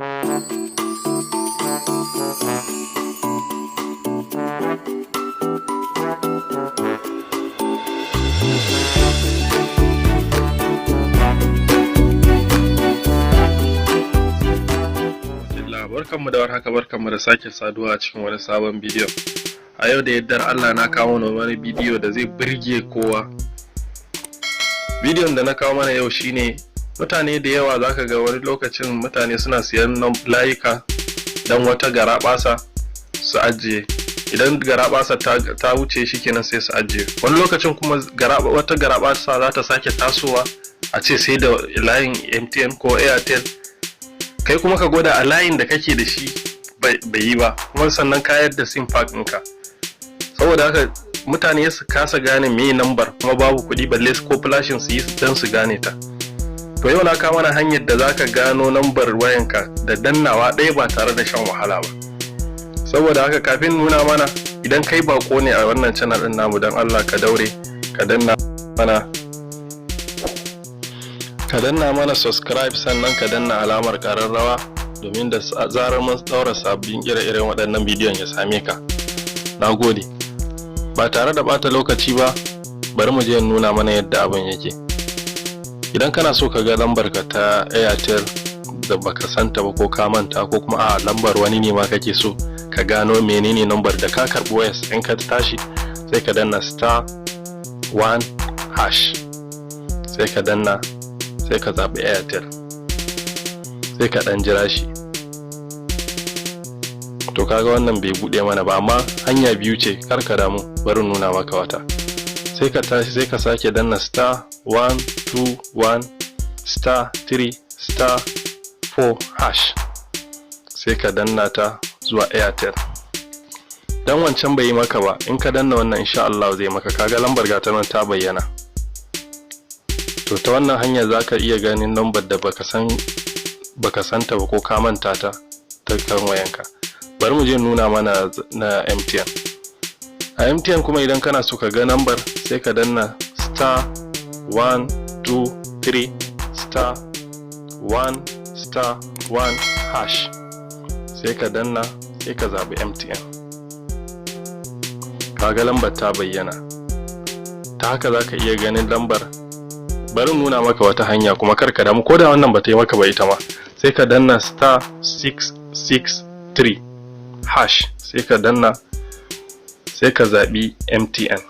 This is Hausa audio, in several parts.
Barkanmu da warhaka, barkanmu da sake saduwa a cikin wani sabon bidiyo. A yau da yardar Allah na kawo mana wani bidiyo da zai burge kowa. Bidiyon da na kawo mana yau shine, mutane da yawa zaka ga wani lokacin mutane suna siyan layuka don wata garaɓasa su ajiye. Idan garaɓasa ta wuce, shikenan, sai su ajiye. Wani lokacin kuma wata garaɓasa za ta sake tasowa, a ce sai da layin MTN ko Airtel. Kai kuma ka gwada a layin da kake da shi, bai yi ba, kuma sannan ka yadda SIM pack ɗinka. Saboda haka mutane su kasa gane me nambar, kuma babu kuɗi balle ko flashing su yi don su gane ta. To, yau na kawo mana hanyar da zaka gano nambar wayanka da dannawa ɗaya ba tare da shan wahala ba. Saboda haka, kafin nuna mana, idan kai bako ne a wannan channel ɗin namu, don Allah ka daure ka danna mana subscribe, sannan ka danna alamar ƙararrawa, domin da zarar mun ɗaura sabbin ire-iren waɗannan bidiyon ya same ka. Na gode. Ba tare da ɓata lokaci ba, bari mu je nuna mana yadda abin yake. Idan kana so ka ga lambar ka ta Airtel da baka santa ba, ko ka manta, ko kuma a lambar wani ne ma kake so ka gano menene lambar, da ka karɓi wayar, in ka tashi sai ka danna *1#, sai ka danna, sai ka zaɓi Airtel, sai ka ɗan jira shi. To, kaga wannan bai buɗe mana ba, amma hanya biyu ce, kar ka damu, bari nuna maka wata. Sai ka tashi, sai ka sake danna *121*3*4#, sai ka danna ta zuwa Airtel. Dan wancan bai yi maka ba, in ka danna wannan, insha Allah zai maka. Kaga lambar gata nan ta bayyana. To, ta wannan hanyar zaka iya ganin lambar da baka santa ba ko ka manta ta ta kan wayanka. Bari mu je nuna mana na MTN. A MTN kuma, idan kana so ka ga lambar, sai ka danna *123*1*1#, sai ka danna, sai ka zaɓi MTN. Kaga lambar ta bayyana. Ta haka za ka iya ganin lambar. Bari nuna maka wata hanya kuma, kar ka damu, ko da wannan ba ta yi maka ba ita ma, sai ka danna *663#, sai ka danna, sai ka zaɓi MTN.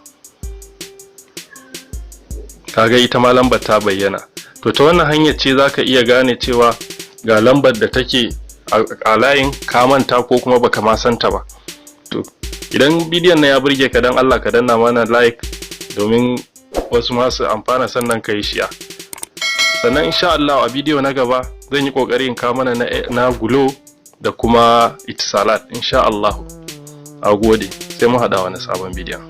Kaga ita ma lambar ta bayyana. To, ta wannan hanyar ce za ka iya gane cewa ga lambar da take a layin ka manta ko kuma baka ma santa ba. To, idan bidiyon na ya burge ka, dan Allah ka danna mana like domin wasu masu amfana, sannan ka yi share. Sannan insha Allah a bidiyo na gaba zan yi kokari in kawo mana na Glo da kuma Etisalat, insha Allah. A gode, sai mu haɗa wani sabon bidiyon.